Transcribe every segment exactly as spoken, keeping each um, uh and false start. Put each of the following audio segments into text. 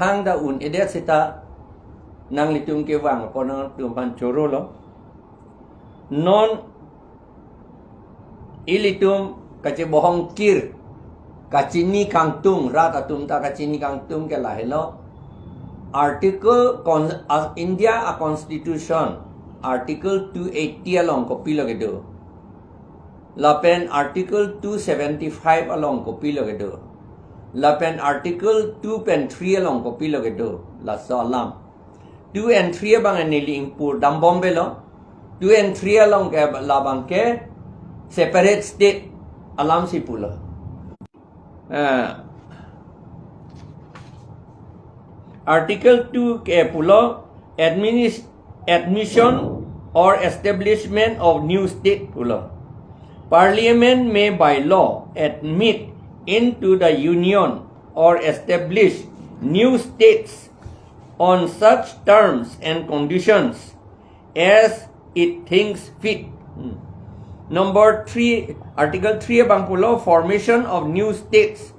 Thangta un-edet seta nanglitum kevang apot nangtum aphan chorolo. Non ilitum kachebohong kir, kachini kangtung, rat atum ta kachini kangtung ke lahelo. Article con-, as India a constitution, Article two eighty along kopilo kedo. Lapen Article two seventy-five along kopilo kedo. Lapen Article two pen three along kopilo kedo. Laso alam. Two and three abang neli ingpur dambomvelo. Two and three along ke labang ke separate state alam si pulo. Ah. Article two ke pulo, administ-, admission or establishment of new state pulo. Parliament may by law admit into the Union or establish new states on such terms and conditions as it thinks fit. Hmm. Number three, Article three abang pulo, formation of new states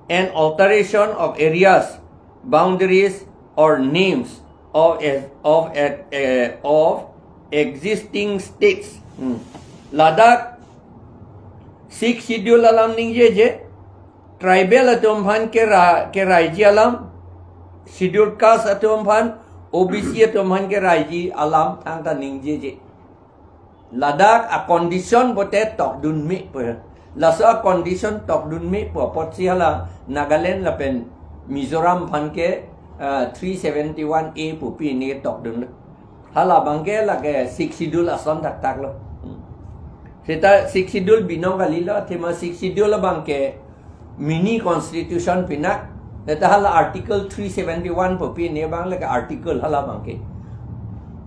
and alteration of areas, boundaries or names of, of, eh, of existing states. Hmm. Ladak Sixth Schedule alam ningjeje, tribal atum aphan kera-, keraiji alam, Schedule Caste atum aphan, O B C atum aphan keraiji alam thangta ningjeje. Ladak a condition pote tokdun mepo. Laso a condition tokdun mepo apotsi hala Nagaland lapen Mizoram aphan ke, ah, three seventy-one A pu pine tokdunlo. Hala abang ke lake Sixth Schedule ason thakthaklo. Hmm. Seta Sixth Schedule binong kalilo, athema Sixth Schedule abang ke mini constitution pinak, seta hala Article three seventy-one pu pine abang lake article hala abang ke.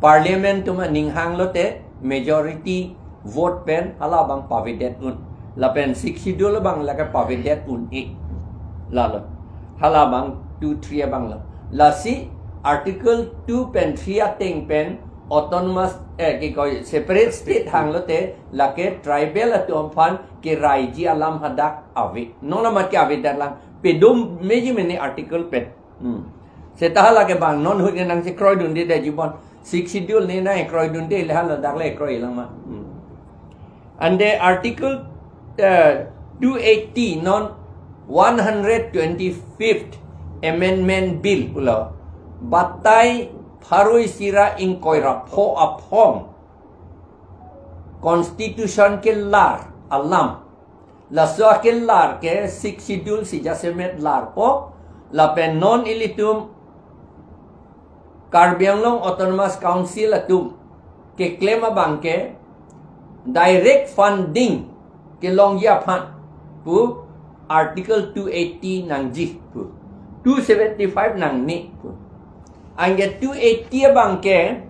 Parliament atum aning hanglote majority vote pen hala abang pavedet un. Lapen Sixth Schedule abang lake pavedet un-e. Lalo. Hala abang two three abang lo. Lasi Article two pen three ateng pen autonomous, eh, kikoi separate state hanglote lake tribal atum aphan keraiji alam hadak ave. Non amat ke avedet lang. Pedum meji mene article pen. Hmm. Seta hala ke bang non ahut ke nangchekroidunde dei jibon. Sixth Schedule ne nangkroidunde le hala dak le kroi lang ma. Hmm. Ante Article, eh, two eighty non one hundred twenty-fifth Amendment Bill pulo. Batai pharo isi ra ingkoi ra pho aphong Constitution kelar alam. Laso akelar ke Sixth Schedule si jasemet larpo, lapen non ilitum Karbi Anglong Autonomous Council atum keklem abang ke direct funding kelongji aphan pu Article two eighty nangji pu, two seventy-five nangne pu. Anke two eighty abang ke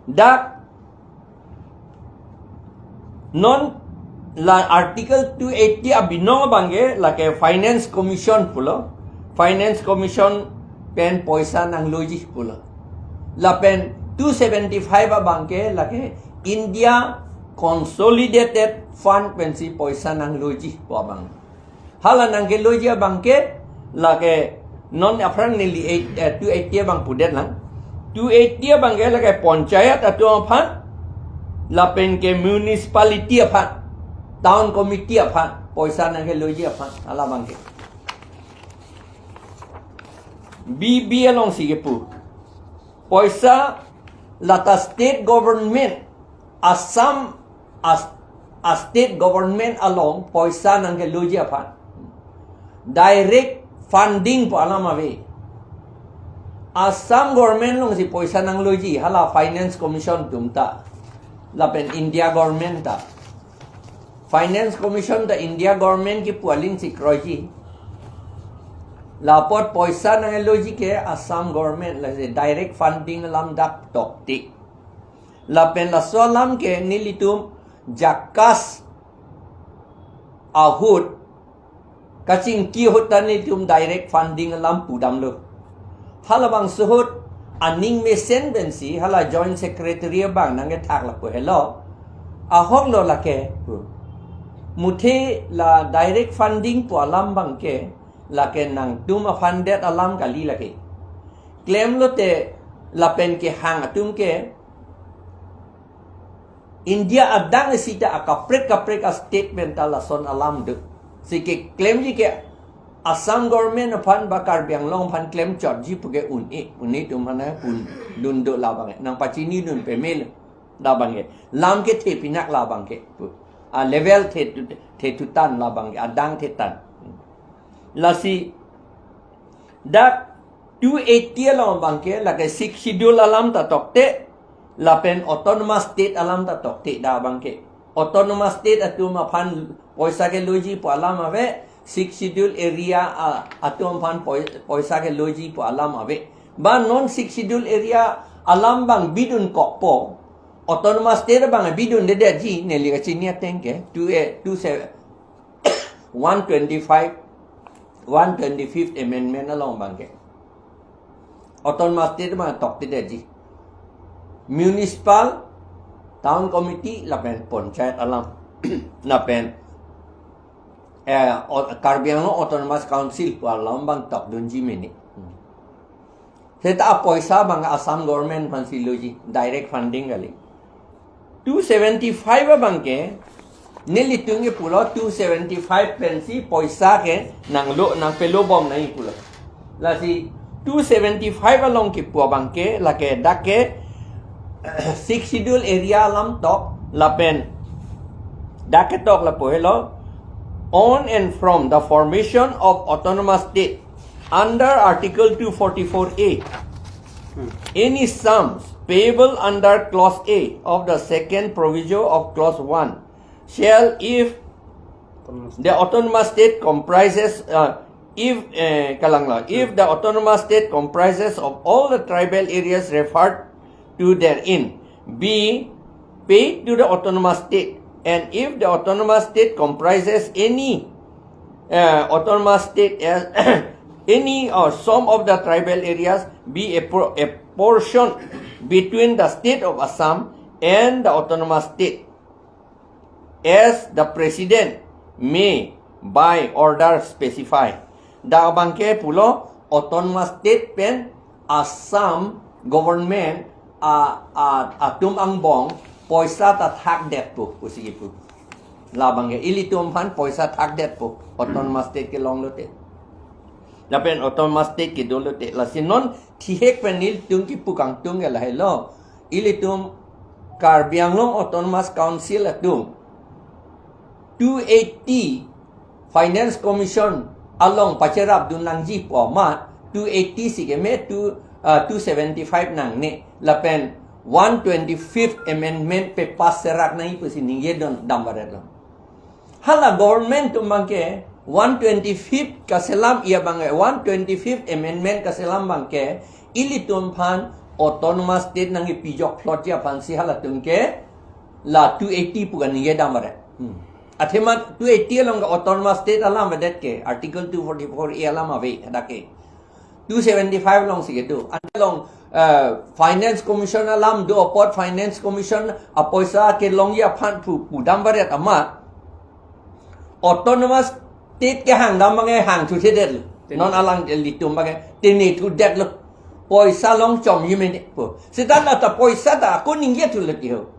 dak non la Article two eighty abinong abang ke lake Finance Commission pulo. Finance Commission pen poisa nangloji pulo. Lapen two seventy-five abang ke lake India Consolidated Fund pensi poisa nangloji pu abang. Hala nangkeloji abang ke lake non aphrang neli eight, eh, two eighty abang pudet lang. Two eighty abang ke lake panchayat atum aphan, lapen ke municipality aphan, town committee aphan poisa nangkeloji aphan, hala abang ke. B B alongsi kepu. Poisa lata state government, Assam, as, a state government along poisa nangkeloji aphan. Direct funding pu alam ave. Assam government alongsi poisa nangloji, hala Finance Commission atum ta. Lapen India government ta. Finance Commission ta India government kipu aling si kroiji. Lapot poisa nangloji ke Assam government, lasi direct funding alam dak tokte. Lapen laso alam ke nelitum JACAS ahut kachingki ahut ta nelitum direct funding alam pudamlo. Halabangso ahut aning mesen pensi hala Joint Secretary abang nangkethak lapu helo. Ahok lo lake pu. Muthe la direct funding pu alam abang ke lake nangtum aphan det alam kali lake. Klemlote lapen kehang atum ke India adang isi ta akaprek kaprek a-state pen ta lason alam do. Si keklemji ke Assam government aphan ba Karbi Anglong aphan klemchotji puke un-e, un-e atum aphan pundun do labang ke. Nangpachinidun pamelo labang ke. Lam kethe pinak labang ke pu. A level the tu, the tutan labang ke. Adang thetan. Lasi dak two eighty along abang ke, lake Sixth Schedule alam ta tokte, lapen Autonomous State alam ta tokte dak abang ke. Autonomous State atum aphan poisa keloji pu alam ave, Sixth Schedule area, ah, atum aphan poi-, poisa keloji pu alam ave. Ba non Sixth Schedule area alam abang bidunkokpo, Autonomous State abang bidundedetji, neli kachini ateng ke, two, eh, two seven, one twenty-five, one twenty-fifth Amendment along abang ke. Autonomous State abang toktedetji. Municipal, Town Committee, lapen Panchayat alam. Lapen, eh, o-, Karbi Anglong Autonomous Council pu alam abang tokdunji mene. Seta apoisa abang Assam government aphansi loji, direct funding kali. Two seventy-five abang ke, nelitum ke pulo two seventy-five pensi poisa ke nanglo, nangpelobom nangji pulo. Lasi two seventy-five along kipu abang ke, lake dak ke, Sixth Schedule area alam tok, lapen dak ketok lapu helo, on and from the formation of Autonomous State under Article two forty-four A, any sums payable under Clause A of the second proviso of Clause one shall, if the Autonomous State comprises, uh, if, eh, kalanglo, if the Autonomous State comprises of all the tribal areas referred to therein, be paid to the Autonomous State, and if the Autonomous State comprises any, uh, Autonomous State as any or some of the tribal areas, be a pro-, a portion between the State of Assam and the Autonomous State, as the President may by order specify. Dak abang ke pulo Autonomous State pen Assam government a, a, atum angbong poisa ta thakdetpo, pusi kipu. Labang ke ilitum aphan poisa thakdetpo, Autonomous State kelonglote. Lapen Autonomous State kedolote. Lasi non thihek pen nelitum kipu kangtung ke lahelo. Ilitum Karbi Anglong Autonomous Council atum two eighty Finance Commission along pacherapdun nangji pu amat two eighty si keme, two, ah, two seventy-five nangne, lapen one twenty-fifth Amendment pepass serak nangji pusi ningjedun damvaretlo. Hala government atum abang ke one twenty-fifth kaselam, ia abang ke one twenty-fifth Amendment kaselam abang ke ilitum aphan Autonomous State nangkepijokplotji aphansi halatum ke la two eighty pu kaningje damvaret. Hmm. Athema two eighty along ke Autonomous State alam avedet ke, Article two forty-four A alam ave, hadak ke. Two seventy-five alongsi kedo. Ante along, eh, Finance Commission alam do apot, Finance Commission apoisa kelongji aphan pu, pu damvaret amat, Autonomous State kehang dam abang ke hangthuthedetlo. Tene. Non alanglitum abang ke tenethudetlo. Poisa longchomji mene pu. Seta la ta poisa ta ako ningjethulo ti ho.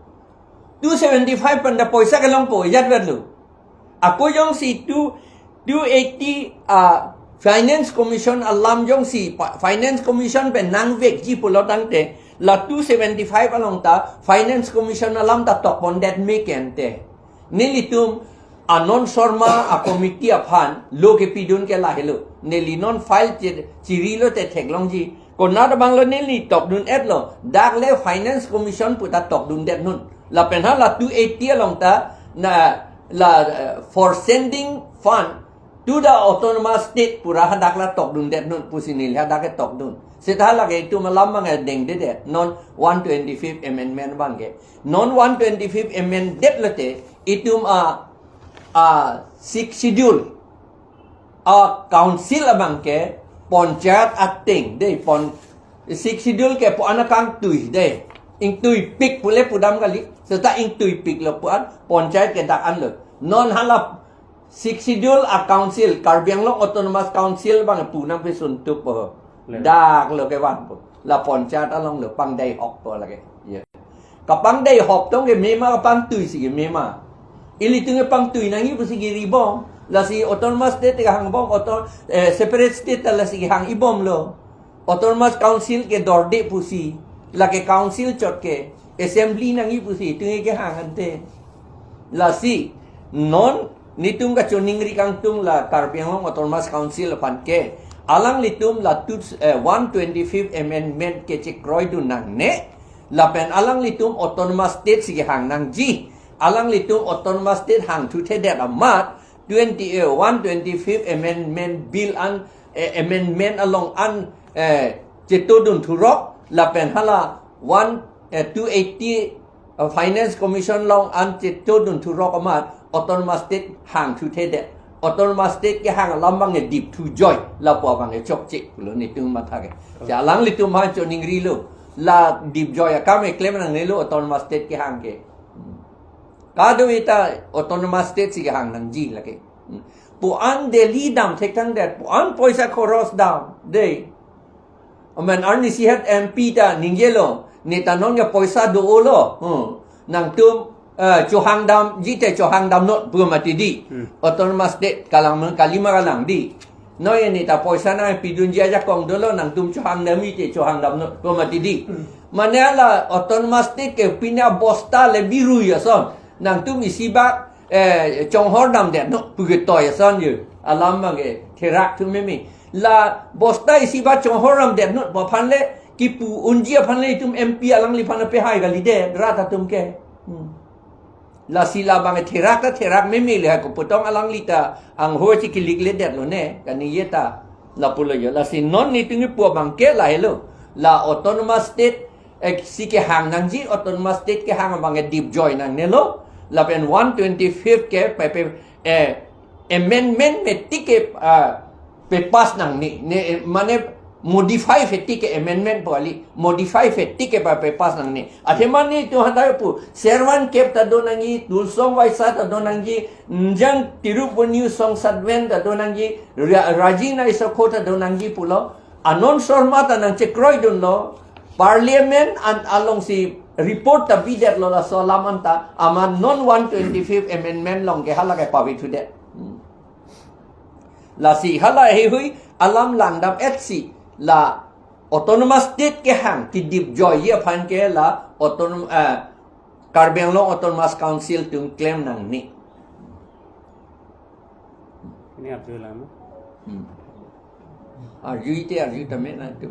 Two seventy-five pen ta poisa kelongpo, ijat vetlo. Ako jongsi two, two eighty, ah, Finance Commission alam jongsi pa-, Finance Commission pen nangvekji pulo tangte, la two seventy-five along ta Finance Commission alam ta tokpondet me ke ante. Nelitum Anand Sharma a-committee aphan lo kepidun ke lahelo. Neli non file chi-, chirilote theklongji. Konat abanglo neli tokdun-etlo. Dak le Finance Commission pu ta tokdundet non. Lapen hala two eighty along ta na la, eh, for sending fund to the Autonomous State pu ra hadak la tokdundet non pusi neli hadak ke tokdun. Seta lake itum alam abang ke dengdedet. Non one twenty-fifth Amendment abang ke. Non one twenty-fifth Amendment detlote itum a, a Sixth Schedule a-council abang ke Panchayat ateng dei, pon Sixth Schedule ke pu ana kangtui dei. Ingtuipik pule pudam kali. Seta ingtuipiklo pu an, Panchayat ke dak anlo. Non hala Sixth Schedule a-council, Karbi Anglong Autonomous Council abang pu nangpesun tup po. Le. Dak lo kevanpo. La panchayat along lo pangdai hok po lake. Ya. Kapangdai hok tong kemema, kapangtui si kemema. Ilitum kepangtui nangji pusi kiri bom. Lasi Autonomous State kehang bom, auto, eh, separate state ta lasi kehang ibom lo. Autonomous Council kedorde pusi. Lake council chot ke. Assembly nangji pusi. Itum kehang ante. Lasi non netum kachiningri kangtung la Karbi Anglong Autonomous Council aphan ke. Alanglitum la tu, eh, one twenty-fifth Amendment kechekroidun nangne. Lapen alanglitum Autonomous State si kehang nangji. Alanglitum Autonomous State hangthuthedet amat twenty, eh, one twenty-fifth Amendment Bill an, eh, amendment along an, eh, chetodun thurok lapen hala one, eh, two eighty, eh, Finance Commission along an chetodun thurok amat Autonomous State hangthuthedet. Autonomous State kehang alam abang edip thujoi lapu abang echokche pulo netum matha ke. Si alanglitum aphan chiningrilo. La dipjoi akam eklem nangnelo Autonomous State kehang ke. Kadokave ta Autonomous State si kehang nangji lake. Pu-an Delhi dam thekthangdet, pu-an poisa khoros dam, dei. Amen arnisi het M P ta ningjelo, neta non ke poisa do-olo. Hmm. Nangtum, eh, chohang damji te chohang damnot pu mati dei. Hmm. Autonomous State kalang men kalima kalang dei. Noi neta poisa nangpidunji ajakong dolo, nangtum chohang damji te chohang damnot pu mati dei. Hmm. Mane la Autonomous State ke pine bosta le birui ason. Nangtum isi bak, eh, chonghor damdetnot pu ketoi ason yo. Alam abang ke therak thu meme. La bosta isi bak chonghor damdetnot pu aphan le kipu unji aphan le itum M P alangliphan pehai kalidet rat atum ke. Hmm. Lasi labang therak ta therak meme le ha koputong alangli ta anghor chikilik ledet lo ne, kaningje ta. Lapulo yo. Lasi non netum kipu abang ke lahelo. La Autonomous State, eh, si kehang nangji, Autonomous State kehang abang edipjoi nangnelo. Lapen one twenty-fifth ke pe, pe, eh, amendment mati ke, ah, pepass nangne, ne, eh, mane modify feti ke amendment po kali, modify feti ke pa pepass nangne. Athema netum hadak pu, Servan Kep ta do nangji, Tuliram Vaisak ta do nangji, Njang Tirup Venu Song Satven ta do nangji, Ra-, Raji Naisokho ta do nangji pulo, Anand Sharma ta nangchekroidunlo, Parliament an alongsi report ta bidetlo laso alam anta, amat non one twenty-fifth Amendment along ke hala ke pavi thudet. Hmm. Lasi hala heihui alam langdam-et si la Autonomous State kehang kedipjoiji aphan ke la autonom-, eh, Karbi Anglong Autonomous Council atum klem nangne. Ini Abdul Alam. Hmm. Arju ite arju tame nangtum.